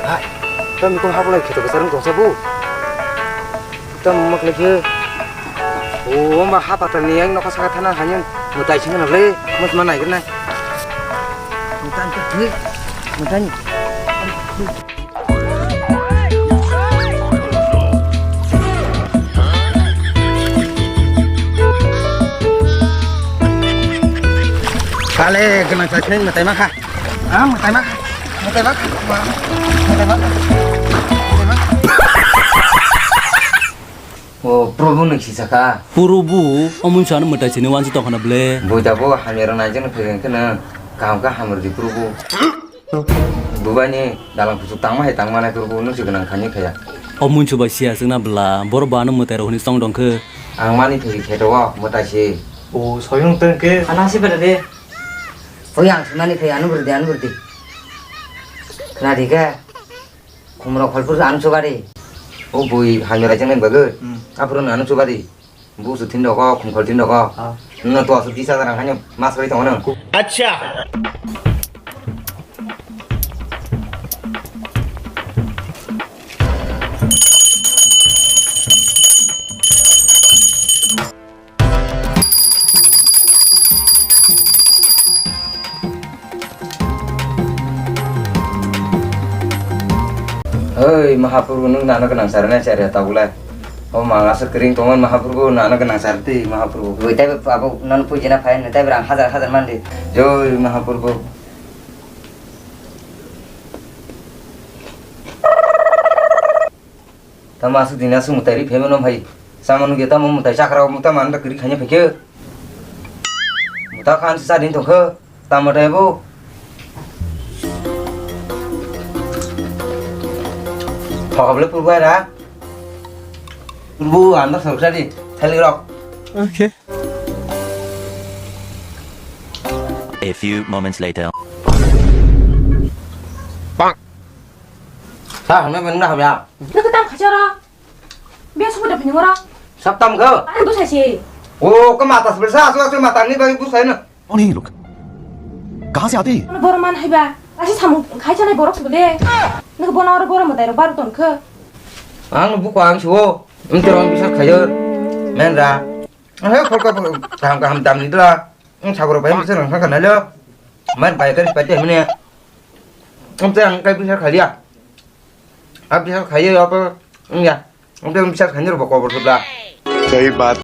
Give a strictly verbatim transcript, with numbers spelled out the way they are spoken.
Hai, tamo kok hablai kheto besar wng tongsa bo. Tamo mak lagi. O, ma ha patal ni yang nokha saka thana hanyang mutai sing na le, mus mana ikna. Mutai ke, mutai. Kale, kena saseng mutai maka. Ah, mwtai ma kha. Mwtai ma kha. Mwtai ma kha. Mwtai ma kha. O, Probu nwng sisa kha. Probu, o munsa ano mwtai sini wansi tongkhana ble. Bui da bo hamya rok naijak no phaigen kheno kaham kha hamrwdi Probu. Bubaini dalang kuchuk tangma hai tangma nai Probu nwng se gwnang khani khaya. O munsu bai siya chwngna bla, boro bo ano mwtai rok hwnwi chong dong khe. Ang mani thwi khe to o mwtai se. O, soyung tong khe. Khana si bela de. Oi, ang thumani phai, ano bwrwdi, ano bwrwdi. Khna di khe. Khumrok kholphuru ano chubadi. O bui hamya raijak nai bagwi. Hmm. Aphuru ano chubadi. Busu thin rok o, khumkhol thin rok o. Ah. No to asuk dis hajar ang khaino mas bai tongo no. Acha. Oi, Mahaprabhu, nwng nano gwnang sar na sar ya tabulai. O manga se kring tongon Mahaprabhu, nano gwnang sar ti Mahaprabhu. Oi, taibo abo nono puji na phai, taibo rang hajar hajar mandi. Joi Mahaprabhu. Tamo aswk dini aswk mwtai ri phaima no hai. Sama nugya tamo mwtai chakra o tamo anda kwrwi khaina phaikhe. Mwta khan sa din tongkhe. Tamo dai bo. Phokable purbu era. Purbu anda sorkari thali rok. Okay. A few moments later. Sa hamya ben na hamya. Nang tam khacha ra. Biya subu da phini ngora. Sab tam kha. Ang do sai se. O ka mata sbel sa asu asu mata ni bai bu sai na. कौन है ये लोग? कहाँ से आते हैं? Ano boro man haiba. Asi samung khai chanai borok subu de. Nang bono aro boro mwtai ro baru ton kha. Ang bu ko ang suo. Em te rong bisa khayo. Men ra. He khol ka kaham kaham dam ni dla. Ang sagoro bai bisa nang kha na lo. Man bai ka ri pai te mene. Em te ang kai bisa khalia. Ab bisa khayo apa? Em ya. Ang te bisa khayo ro ba kobor dla. सही बात।